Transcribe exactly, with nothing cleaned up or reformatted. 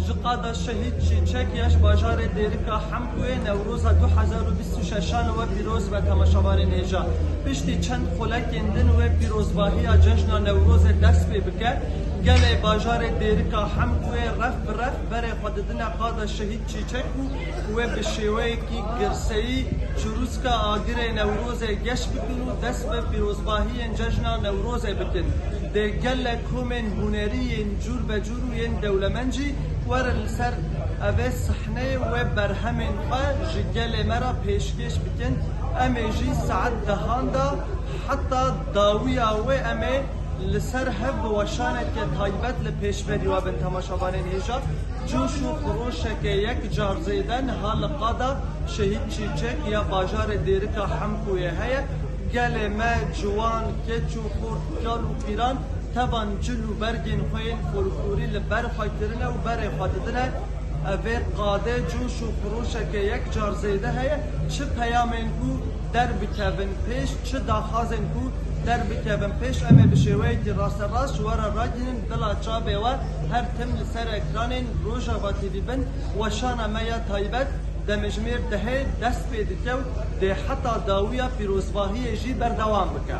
Ji qada Şehîd Çîçek ya ji bajarê Dêrika Hemkûyê Newroza du hezar û bîst û şeşan we pîroz be temaşevanên hêja. Piştî çend xulekên din wê pîrozbahiya cejna Newrozê dest pê bike. Gelê bajarê Dêrika Hemkûyê ref bi ref berê xwe didine qada Şehîd Çîçek û wê bi şêweyekî girseyî çirûska agirê Newrozê geş bikin û dest bi pîrozbahiyên cejna Newrozê bikin. Dê gelek komên hunerî yên cûr be cûr û yên dewlemend jî werin li ser evê sehneyê wê berhemên xwe ji gelê me re pêşkêş bikin. Em ê jî saet dehan de heta dawiya wê em ê li ser hev bi weşaneke taybet li pêşberî we bin temaşevanên hêja. Coş û xiroşeke yek car zêde niha li qada Şehîd Çîçek ya bajarê Dêrika Hemkûyê heye. Gelê me ciwan, keç û xort, kal û pîran tevan cil û bergên xwe yên folklorî li ber xwe kirine û berê xwe didine. Evê qadê coş û xiroşeke yek car zêde heye. Çi peyamên ku derbikevin pêş, çi daxwazên ku derbikevin pêş, em ê bi şêweyekî rasterast ji we re ragihînin. Dila çavê we her tim li ser ekranên Rojava T V bin. Weşana me ya taybet demjimêr dehê dest pê dike û dê heta dawiya pîrozbahiyê jî berdewam bike.